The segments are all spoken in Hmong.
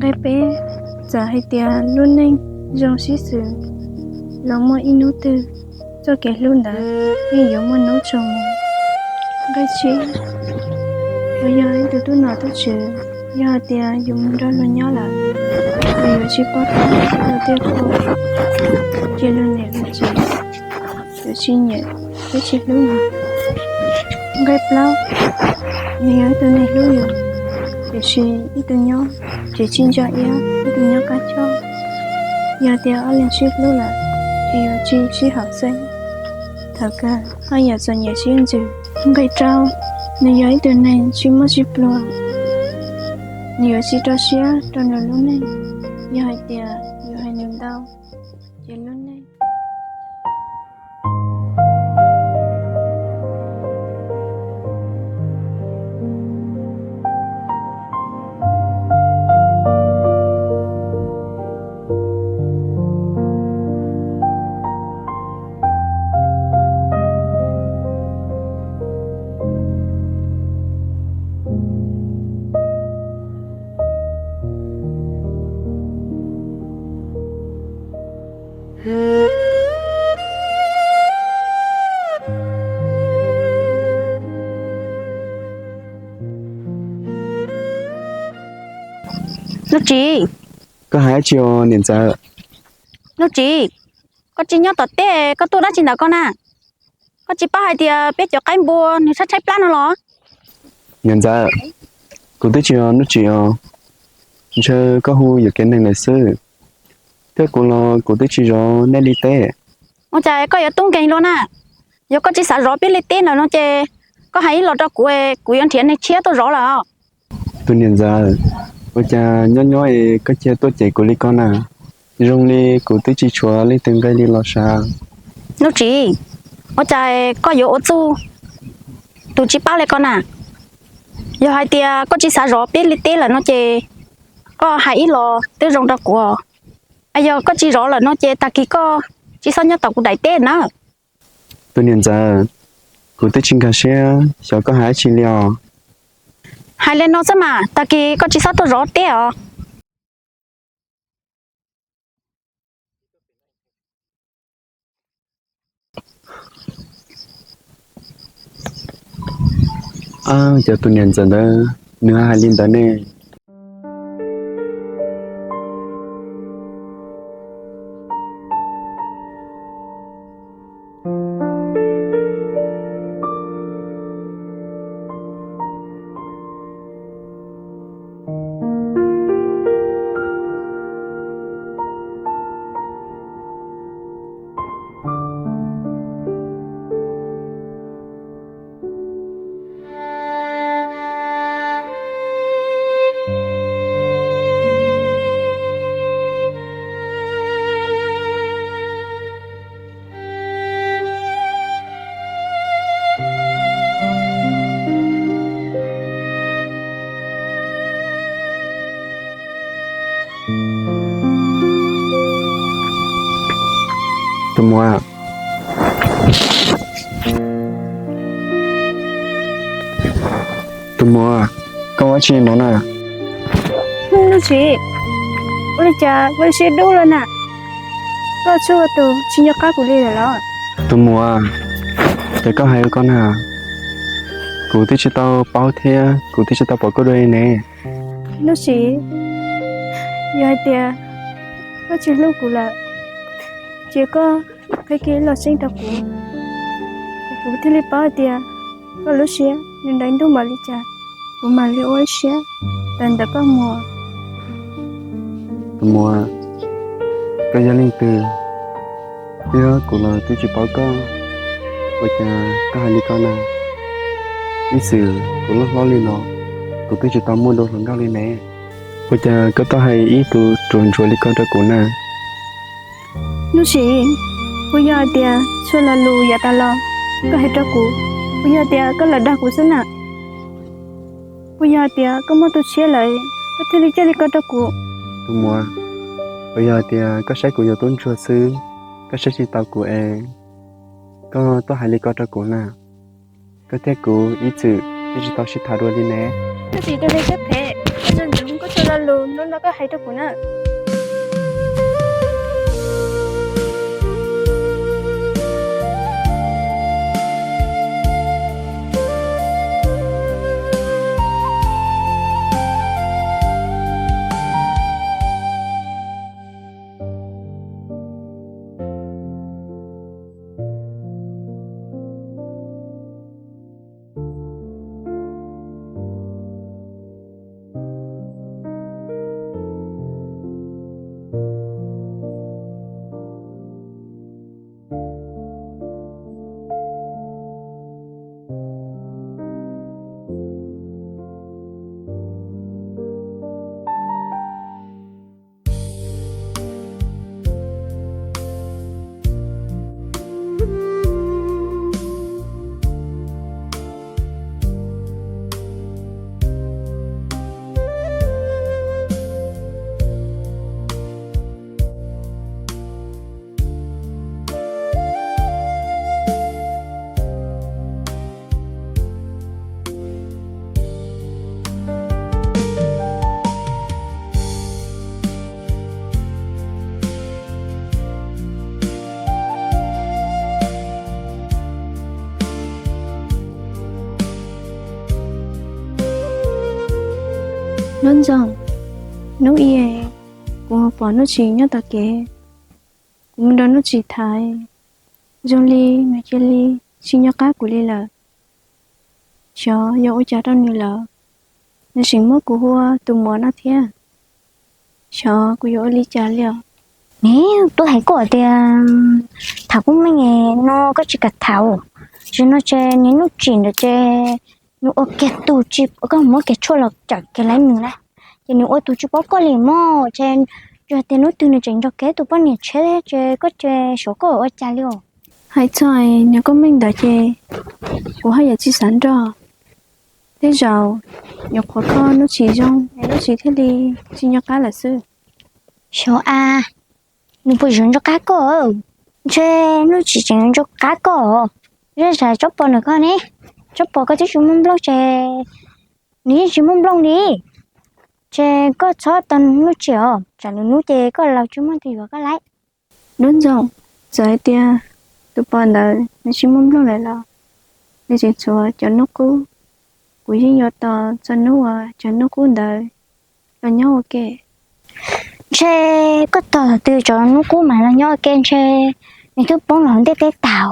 Nqe peb, txawm hais tias lub neej zoo sib xws los muaj ib hnub twg txoj kev hlub ntawd yeej yuav muaj hnub tsaus mus. Nqe tsib, luag yog ib tug tub nom tub tswv, yog hais tias yus mus nrog luag nyob lawm, luag yuav tsis paub tab luag tej qhua, cia luag niam luag txiv, yuav tsis nyiam thiab tsis hlub yus. Nqe plaub, nws yog ib tug neeg hlub yus, tiam sis ib tug nyob tsis nco iab, ib tug nyob qab choj. Yog tias ob leeg sib hlub lawm, ces yuav tsis sib haum xeeb, thaum kawg ho yuav txom nyem siab ntsws. Nqe rau, nws yog ib tug neeg tsis muaj tsis pluag, nws yuav tsis rau siab rau nws lub neej. Yog hais tias yus hais nws ntau, ces lub neej Nuj Tsim. Koj hais dab tsi os niam ntxawm? Nuj Tsim, koj tsis nyob tom teb, koj tuaj dab tsi ntawm ko na? Koj tsis paub hais tias peb cov qaib npua nws tshaib tshaib plab no los? Niam ntxawm, kuv twb tsis yog Nuj Tsim os, ntshe koj hu yuam kev neeg lawm xwb. Thiab kuv los kuv twb tsis zov nej li teb. Ua cas koj yuav tub nkeeg luaj na? Yog koj tsis xav zov peb li teb ntawm no ces koj hais ib los rau kuv, kuv yuav nrhiav neeg tshiab tuaj zov lawm. Tus niam ntxawm, ua cas nyob nyob es koj cia tuaj cem kuv li ko na? Zoo li kuv twb tsis tshuav leej twg nqe li los sav. Nuj Tsim, ua cas koj yuav ua txuj tus tsis paub li ko na? Yog hais tias koj tsis xav zov peb li teb lawm no ces koj hais ib los twb zoo rau kuv. Yog koj tsis zov lawm no ces tag kis koj tsis txhob nyob tom kuv daim teb na. Tus niam ntxawm, kuv twb tsis nkag siab xyov koj hais dab tsi li os. Hais li no xwb mas tag kis koj tsis txhob tuaj zov teb os. Ab, cov tus niam ntxawm ntawd nws hais li ntawd ne. Tus muam, tus muam, koj ua dab tsi no na? Nuj Tsim, ua li cas koj siab dub lawm na? Koj txhua tus tsis nco qab kuv li lawm los? Tus muam, ces koj hais ua koj na, kuv twb tsis tau paub thiab kuv twb tsis tau pom koj dua li ne. Nuj Tsim, yog hais tias koj tsis hlub kuv lawm, ces koj qhia kiag ib los xeeb rau kuv, kuv thiaj li paub hais tias koj lub siab nws ntev ntuj npaum li cas, kuv mam li ua ib siab tawm ntawm koj mus. Tus muam, koj yog leej twg thiab kuv los twb tsis paub koj, ua cas koj hais li ko na? Ib txwm kuv loj hlob li no, kuv twb tsis tau muaj dua hluas nkauj li ne. Ua cas koj tau hais ib tus ruam ntsuav li ko rau kuv na? Nuj Tsim, puas yog hais tias txhua lo lus yav tas los koj hais rau kuv, puas yog hais tias koj lam dag kuv xwb na? Puas yog hais tias koj muaj tus tshiab lawm, koj thiaj li coj li ko rau kuv? Tus muam, puas yog hais tias koj saib kuv yog tub ntsuag xwb, koj saib tsis taus kuv es koj tuaj hais li ko rau kuv na? Koj thiab kuv ib txwm twb tsis tau sib tham dua li ne. Koj tsis rau li koj phem, koj zoo ntsoov koj Lo lus hnub no koj hais rau kuv na. Nuj Ntxoog, hnub ib kuv pom Nuj Tsis nyob tom kev, kuv mus nrog Nuj Tsis tham, zoo li nws cia li tsis nco qab kuv li lawm. Xyov yog ua cas rau nws lawm, nws tseem muab kuv hu ua tus muam no thiab. Xyov kuv yuav ua li cas li os. Neb twb hais koj tias tham Kub Meej no koj tsis kam tham. Zaum no ces nws Nuj Tsis ntawd ces nws ua kiag tus tsis, koj muab kiag tshuaj los cawm kiag lawv nws na, ces nws ua tus tsis paub koj li mog. Ces yog tias hnub twg nws tseem nrog kev tus poj niam tshiab ces koj ces xyov koj ua cas li os. Hais txog niag Kub Meej ntawd ces kuv haj yam tsis xav nrog. Tej zaum nyuam qhuav kho Nuj Tsis zoo es Nuj Tsis thiaj li tsis nco qab lawm xwb. Xyov a, nws puas yuav nco qab koj? Ntshe Nuj Tsis tseem nco qab koj. Zaj zam tsob pos ntawm koj ne, tsob pos koj twb tsis muaj nplooj ces nws yeej tsis muaj nplooj li. Ces koj txhob tos Nuj Tsis os, tsam nws hnub ces koj laus tsis muaj tus yuav koj lawm. Nuj Ntxoog, txawm hais tias tus pos ntawd nws tsis muaj nplooj lawm los nws tseem tshuav cov hnub qub. Kuv yeej yuav tos txog hnub uas cov hnub qub ntawd los nyob ua ke. Ntshe koj tos twg cov hnub qub mas los nyob ua ke ntshe nws twb poob los ntej teb tag.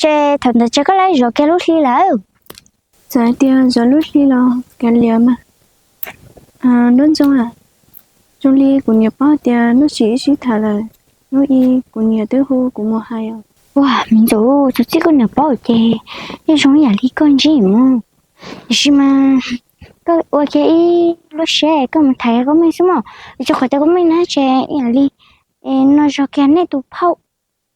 Ces thaum ntawd ces koj lawv zov kiag lub hli lawm. Txawm hais tias zov lub hli los kav liam mas. Nuj Ntxoog a, zoo li kuv niam paub tias Nuj Tsis ib sib tham lawm, hnub ib kuv niam twb hu kuv mus hais os. Ua me ntxhais, txog txij koj niam paub ces yeej zoo ib yam li koj ntsib mus. Tiam sis mas koj ua kiag ib lub siab koj mus tham Kub Meej xwb mog, vim rau qhov tias Kub Meej na ces ib yam li no zog kiag nej tus phauj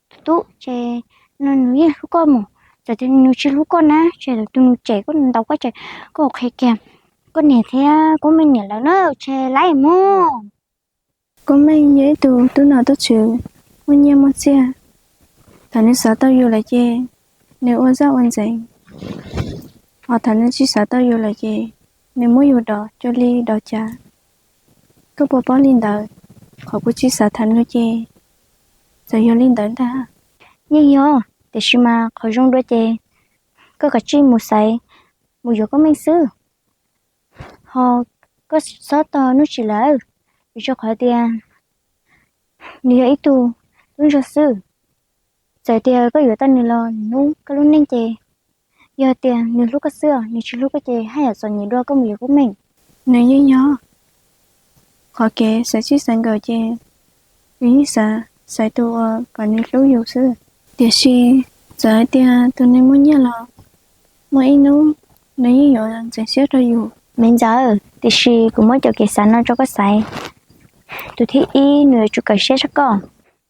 tus tub ces no nws yeej hlub koj mus. Txawm tias nws tsis hlub koj na ces tus nws cem koj ntaus koj ces koj qhia kiag koj niam thiab Kub Meej niam lawv na ces lawv mus. Kub Meej yog ib tug tub nom tub tswv, muaj nyiaj muaj txiag. Thaum nws xav tau yus lawm ces nws ua zaj ua ntxeev, ho thaum nws tsis xav tau yus lawm ces nws muab yus dom cuag li dom cav. Koj puas paub li ntawd? Qhov kuv tsis xav tham nws ces txawm yog li ntawd ntag. Yeej yog, tiam sis mas qhov zoo dua ces koj kav tsij mus xaiv, mus yuav Kub Meej xwb. Ho koj txhob tos Nuj Tsis lawm, vim rau qhov tias nws yog ib tug tub ntsuag xwb. Txawm tias koj yuav tau nws los nws hlub koj lub neej ces yog tias nws hlub koj xwb, nws tsis hlub koj ces haj yam txom nyem dua koj mus yuav Kub Meej. Nws yeej yog, qhov kev xaiv txij xaiv nkawm ces nws yeej xav xaiv tus uas kom nws hlub yus xwb. Tiam sis txawm hais tias tus neeg muaj nyiaj los muaj ib hnub nws yeej yuav ntxeev siab rau yus. Me ntxawm, tiam sis kuv muab cov kev xav no rau koj xaiv. Tus thib ib nws yuav tsum kawm siab tshaj koj.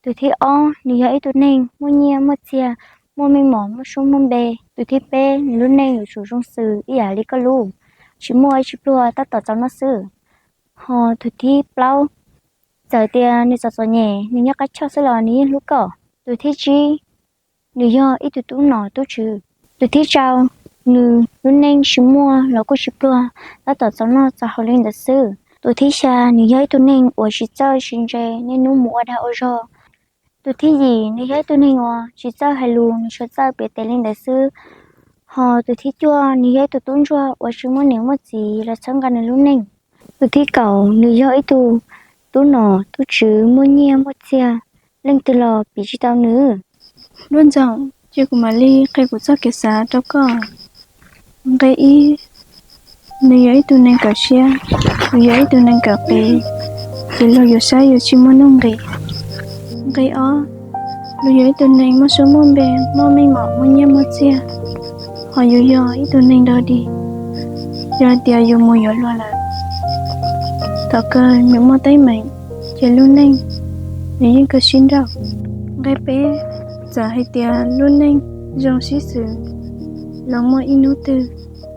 Tus thib ob nws yog ib tug neeg muaj nyiaj muaj txiag, muaj meej mom muaj suab muaj npe. Tus thib peb nws lub neej yuav tsum zoo xws ib yam li koj lub, tsis muaj ib tsis pluag tab tom txaus noj xwb. Ho tus thib plaub, txawm tias nws txom txom nyem nws nyob qab choj xwb los nws yeej hlub koj. Tus thib tsib, nws yog ib tug tub nom tub tswv. Tus thib rau, nws lub neej tsis muaj los kuj tsis pluag, tab tom txaus noj txaus haus li ntawd xwb. Tus thib xya nws yog ib tug neeg uas tsis txawj tsis ntse, niaj hnub mus ua dag ua zog. Tus thib yim nws yog ib tug neeg uas tsis txawj hais lus, nws tsuas txawj piav tes li ntawd xwb. Ho tus thib cuaj nws yog ib tug tub ntsuag uas tsis muaj niam muaj txiv los txhawb nqa nws lub neej. Tus thib kaum nws yog ib tug tub nom tub tswv muaj nyiaj muaj txiag, leej twg los piv tsis tau nws. Duab Ntxoog, ces kuv mam li qhia kuv txoj kev xav rau koj. Nqe ib, nws yog ib tug neeg kawm siab, nws yog ib tug neeg kawm qiv, ces luag yuav saib yuav tsis muaj nuj nqis. Nqe ob, luag yog ib tug neeg muaj suab muaj npe, muaj meej mom, muaj nyiaj muaj txiag, ho yus yog ib tug neeg dog dig. Yog hais tias yus mus yuav luag lawm, thaum kawg nws muaj teeb meem, ces lub neej nws yeej kawg sib nrauj. Nqe peb, txawm hais tias lub neej zoo sib xws los muaj ib hnub twg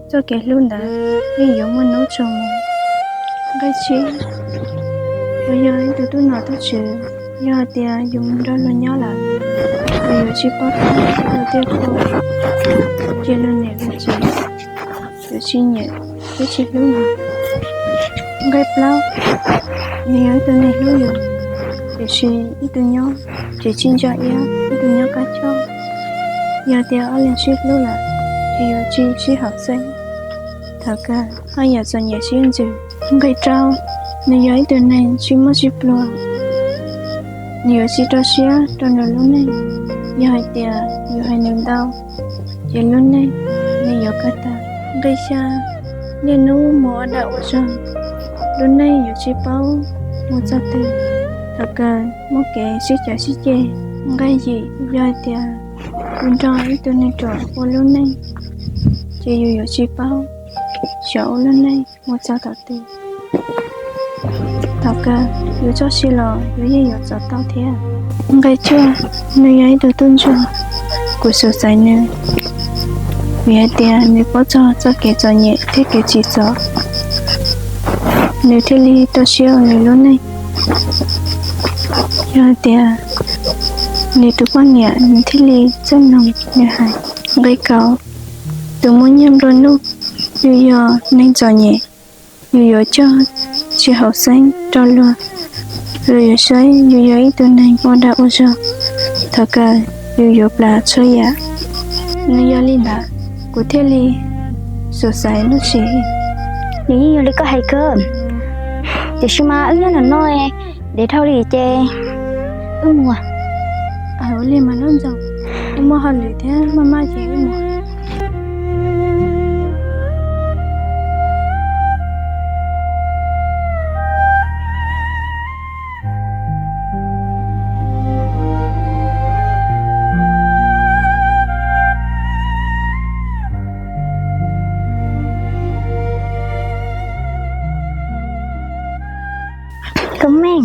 txoj kev hlub ntawd yeej yuav muaj hnub tsaus mus. Nqe tsib, luag yog ib tug tub nom tub tswv, yog hais tias yus mus nrog luag nyob lawm, luag yuav tsis paub tab luag tej qhua, ces luag niam luag txiv yuav tsis nyiam thiab tsis hlub yus. Nqe plaub, nws yog ib tug neeg hlub yus, tiam sis ib tug nyob tsis tsim txiaj, ib tug nyob qab choj. Yog tias ob leeg sib hlub lawm, ces yuav tsis sib haum xeeb, thaum kawg haj yam txom nyem siab ntsws. Nqe rau, nws yog ib tug neeg tsis muaj tsis pluag, nws yuav tsis rau siab rau nws lub neej. Yog hais tias yus hais nws ntau, ces lub neej nws yuav kawg tag. Nqe xya, niaj hnub mus ua dag ua zog, lub neej yuav tsis paub mus txog twg, thaum kawg muaj kev sib cav sib ceg. Nqe yim, yog hais tias yus nrog ib tug neeg ruam ua lub neej, ces yus yuav tsis paub xyov ua lub neej mus txog thaum twg. Thaum kawg yus txoj sia los yus yeej yuav txom tau thiab. Nqe cuaj, nws yog ib tug tub ntsuag, kuv xav xaiv nws vim hais tias nws paub txog txoj kev txom nyem thiab kev tsim txom, nws thiaj li rau siab ua nws lub neej. Yog hais tias nws tus poj niam nws thiaj li txawj mloog nws hais. Nqe kaum, tus muaj nyiaj nplua nuj, yus yog neeg txom nyem, yus yuav coj tsis haum xeeb rau luag, luag yuav saib yus yog ib tug neeg ua dag ua zog, thaum kawg yus yuav plam txhua yam. Nws yog li ntawd, kuv thiaj li xav xaiv Nuj Sis. Nws yeej yog li koj hais kawg, tiam sis mas wb nyob ntawm no ntev dhau li ces wb mus. Ua li mas Nuj Ntxoog, wb muaj hauj lwm thiab maj maj ces wb mus. Koob Meej,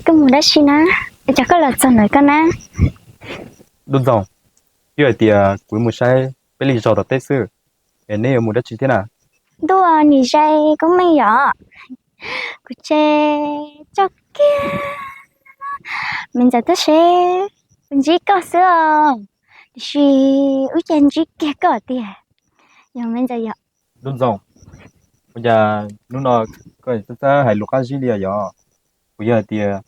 koj mus dab tsi na? Es cas koj los txog ntawm koj na? Duab Ntxoog, twb hais tias kuv mus saib peb li zos tom teb xwb, es neb yuav mus dab tsi thiab na? Ntuj, nim zais Koob Meej yom, kuv ces tso kiag me ntxawm tuaj seb puas ntsib koj xwb os, tiam sis wb ces ntsib kiag koj tiag, yog me ntxawm yom. Duab Ntxoog, ua cas hnub no koj txawj txawj hais lus qab zib li yom? Kuv yog hais tias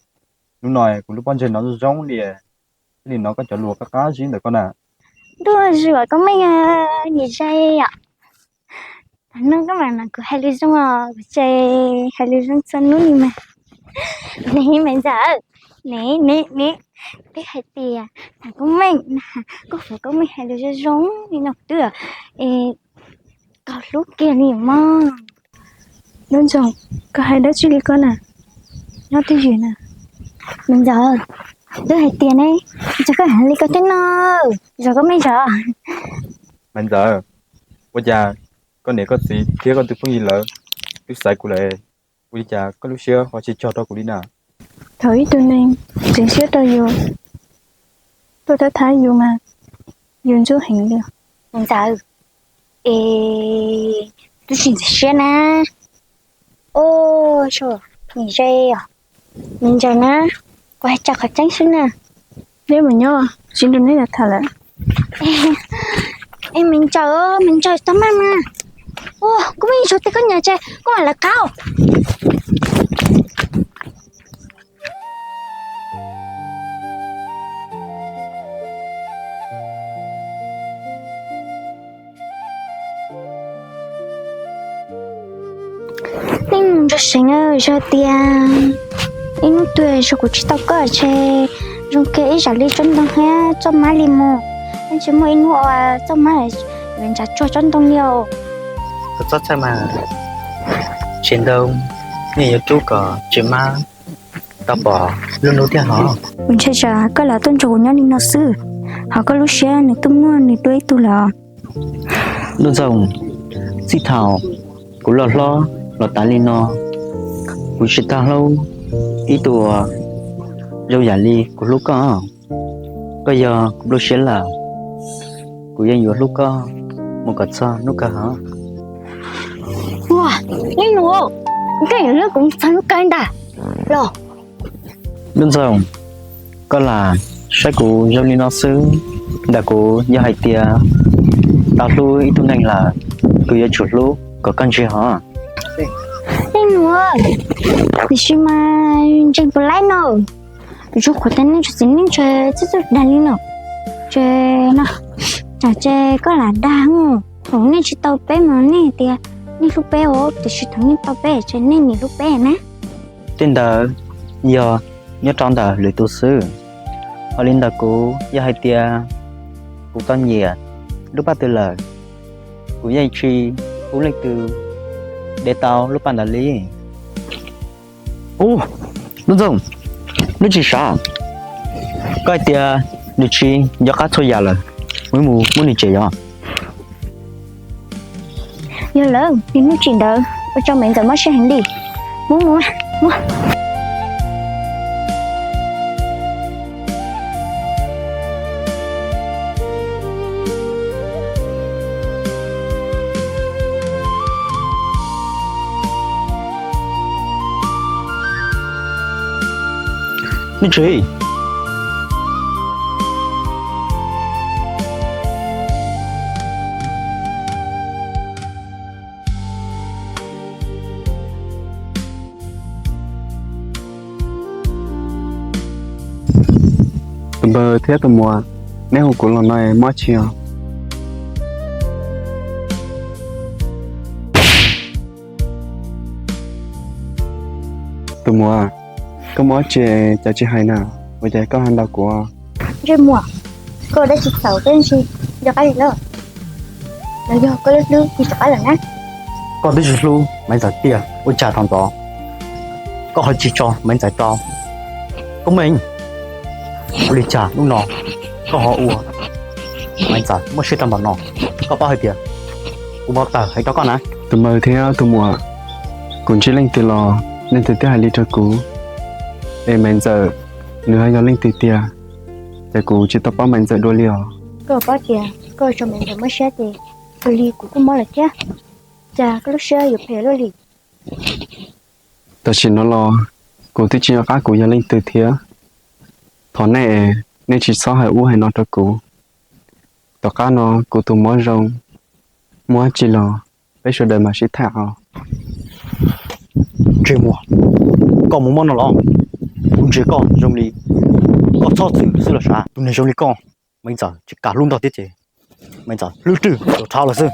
hnub no kuv lub pob ntseg no zoo zoo li, thiaj li hnov koj cov lus qab qab zib ntawm koj na. Ntuj, Koob Meej, nim zais yom. Tam no koj mam kuv hais lus zoo os, kuv ces hais lus zoo txhua hnub li mas. Ne me ntxawm, ne ne ne, twb hais tias Koob Meej na, koj foom Koob Meej hais lus zoo zoo li no twb es koj hlub kiag li mog. Duab Ntxoog, koj hais dab tsi li koj na? Nyob twj ywm na. Me ntxawm, twb hais tias ne, cas koj hais li koj thiab no, zos Koob Meej zos. Me ntxawm, ua cas koj niam koj txiv thiab koj tus phooj ywg lawv twb xaiv kuv lawm, ua li cas koj lub siab ho tsis cog rau kuv li na? Thaum ib tug neeg tseem siab rau yus, tuaj thab thab yus mas yus ntxub heev li. Me ntxawm, es twb tsis ntxim siab na. Nim ze os, me ntxawm na, kuv hais tso qhov tseeb xwb na. Neb mus nyob, tsis nrog neb tham lawm. Es me ntsaws, me ntsaws tau maj mas. Ua, kuv muaj ib zaug tej khaub ncaws tse, kuv mam lawv qab. Tej nus nrog seev, yog tias ib hnub twg zoo kuv tsis tau koj tse, zoo kiag ib zam li tsob ntoo thiab txoj mab li mus. Yeej tsis muaj ib hnub uas txoj mab yuav ntsav tsuag tsob ntoo li os. Koj txhob txhawj mas, tsev ntoo yeej yuav rub kom tsev mab tau pom lub hnub thiab hos. Kuv ntshai tsam koj lam tuaj nrog kuv nyob li no xwb, hos koj lub siab nws twb muaj nws dua ib tug lawm. Nuj Ntxoog, txij thaum kuv loj hlob los tas li no, kuv tsis tau hlub ib tug zoo yam li kuv hlub koj. Koj yog kuv nplooj siab lawm, kuv yeej yuav hlub koj mus kom txog hnub kawg hos. Ua, Leej Nus, koj yuav hlub kuv txog hnub kawg ntag los? Nuj Ntxoog, koj lam saib kuv zoo li no xwb, ntawm kuv yog hais tias tau hlub ib tug neeg lawm, kuv yuav tsum hlub kom koj ntsig hos. Leej Nus, tiam sis mas ntseeg puas laib no, zoo qhuav tias nej tsis txiv neej tsev txhij txuj dag li no. Ces no, tsam ces koj lam dag, thaum nej tsis tau peb mas nej tias nej hlub peb os, tiam sis thaum nej tau peb ces nej nim hlub peb na. Tej ntawd yog nyob rau ntawm lwm tus xwb, ho li ntawm kuv yog hais tias kuv tau nyiam lub paj twg lawm, kuv yeej tsis pub leej twg de tau lub paj ntawd li. Ub, Nuj Ntxoog, neb tsis xav, koj hais tias nws tsis nco qab txhua yam lawm, kuv mus muab nws tsem yog. Yog lawm, niag hnub tsim ntawd ua rau Maiv Ntxawm mob siab heev li. Mus, mus, mus. Neb tsis Tus npawg thiab tus muam, neb hu kuv los no mob tsi os? Tus muam, koj mob tsi cas tsis hais na, ua cas koj ho ntaus kuv? Ntsej muag, koj ua dab tsi txhaum koj yeej tsis nco qab li lawm. Los yog koj lub hlwb tsis rov qab lawm na? Koj twb tsis hlub Maiv Ntxawm tiag, ua cas thaum ntxov koj ho tsis tso Maiv Ntxawm rau? Koj Meej, ua li cas hnub no koj ho ua Maiv Ntxawm mob siab tag npaum no? Koj paub hais tias kuv puas tawm hais rau koj na? Tus npawg thiab tus muam, kuv ntsib leej twg los leej twg twb hais li rau kuv, es Maiv Ntxawm nws ho yog leej twg tiag, ces kuv tsis tau paub Maiv Ntxawm dua li os. Koj paub tias koj ua rau Maiv Ntxawm mob siab ces tus li kuv kuj mob lawm thiab. Cas koj lub siab yuav phem luaj li? Tam sim no los kuv twb tsis nco qab kuv yog leej twg thiab. Thov nej, nej tsis txhob hais ub hais no rau kuv. Tom qab no kuv tus mob zoo, muaj dab tsi los peb sawv daws mam sib tham os. Ntsej muag, koj mus mob no los? Kuv ntsia koj zoo li koj txhob txwm xwb los sav. Tus neeg zoo li koj, Maiv Ntxawm tsis kam hlub ntog thiab ces Maiv Ntxawm hlwb rwg tus rhab los xwb.